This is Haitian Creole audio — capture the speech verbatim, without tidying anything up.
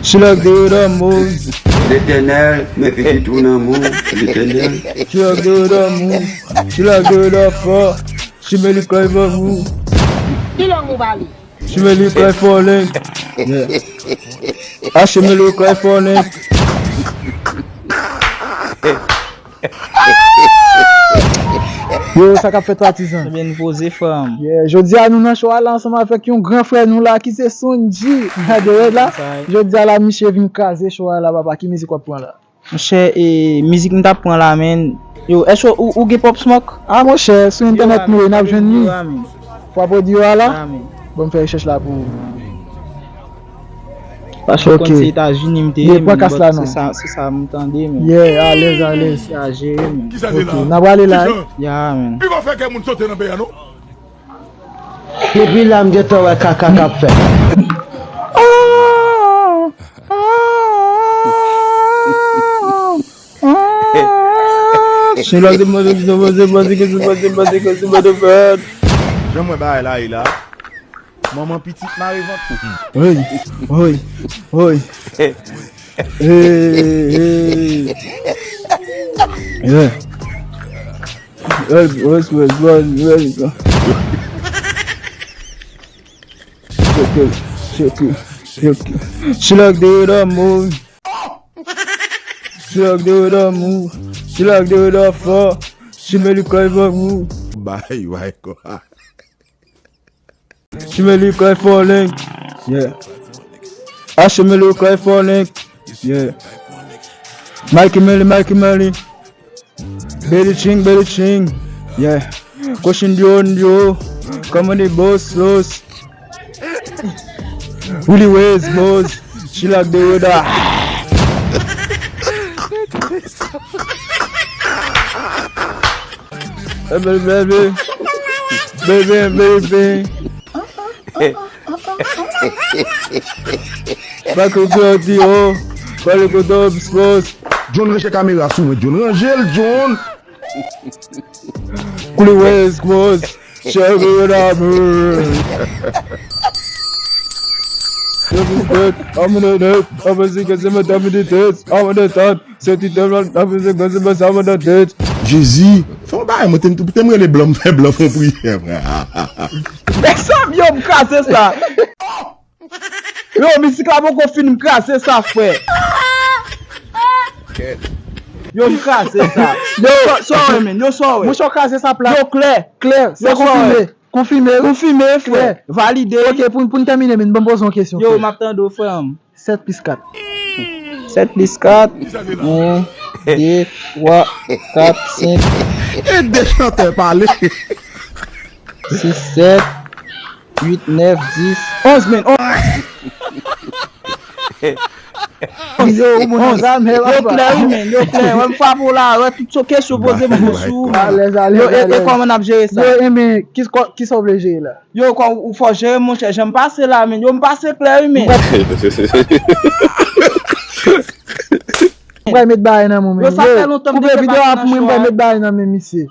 She like the way that move. Letènèl, men pitit ou nan mou, Letènèl. She like the way that move. She like the way that fuck. She make the cry for move. Ki lang ou pale? She make the cry for link. Yeah. Ah, she make the cry for link. Yo, sa k ap fèt patizan? Ebyen, nou poze frè m. Yeah, jodi a nou nan show a la ansanm avèk yon gran frè nou la ki se Sonji. Gade red la. Jodi a la misye vin kraze show a la papa. Ki mizik w ap pran la? Monchè, e, mizik m t ap pran la, men. Yo, èske ou, ou gen Pop Smoke? Ah, monchè, sou entènèt nou ye, n ap jwenn li. Fwa pwodui yo a la? Bon, m fè rechèch la pou ou. Paske w konn se Etazini m te ye, men, se sa, se sa m tande, men. Yeah, alèz, alèz. Sa jere, men. Ok, n ap prale la, wi. Ya, men. Li pa fè kè moun sote nan peyi a, non? Depi la, m gentan wè kaka k ap fèt. She like the mother, the mother, the mother, the mother, the mother, the mother, the mother. Jan mwen bagay la ye la. Manman pitit mare vant. Oy, oy, oy. Hey, hey. Yeah. Hey, what's, what's, what's, what's, what's, Shake it, shake it, shake it. She like the way that move. She like the way that move. She like the way that fuck. She make the cry for move. Bye, bye, quoi. She make the cry for link. Yeah. Ah, she make the cry for link. Yeah. Mikey Melly, Mikey Melly. Belly ching, belly ching. Yeah. Kòchin dyo, dyo. Kòman de boss, boss. Willy West, boss. She like the weather. Baby, baby. Baby, baby. Michael Jordan, oh, pale kote w, Spurs. John, ranje kamera sou mwen, John. Ranje l, John. Koulé West Coast, Chevy with a bird. Every day, I'm in the net, I'm a sick, I'm a dumb in the test, I'm in the thought. Soti te mwen nan mizik mwen se mwen sa mwen nan tèt. Jezi, fè yon bagay mwen te m te m rele blan m fè blan fè yon priyè frè. Mezanmi yo m kraze sa. Yo mizik la poko fin m kraze sa frè. Yo m kraze sa. Yo sa wè men, yo sa wè. Mwen sa w kraze sa plat. Yo klè. Klè, se konfime. Konfime wi. Konfime frè. Valide. Ok, pou pou n tèmine men ban m poze yon kesyon. Yo m ap tande w frè m. Sèt plis kat. Sèt plis kat. Yon, de, twa, kat, senk. E de chantè pale. Sis, sèt, uit, nèf, dis, onz men. Yo, ou moun an gramè yo papa. Klè wi men, yo klè. Wè m frape w la, wè tout kesyon poze m sou. Alèz, alèz, yo, e, e kòman n ap jere sa? Yo, e men, ki, ki sa w vle jere la? Yo, kò, ou fò jere monchè, jan m pase la men, yo m pase klè wi men. M pral met bagay nan men w men. Yo, sa fè lontan m te fè pati nan show a. Koupe videyo a pou mwen, m pral met bagay nan men misye.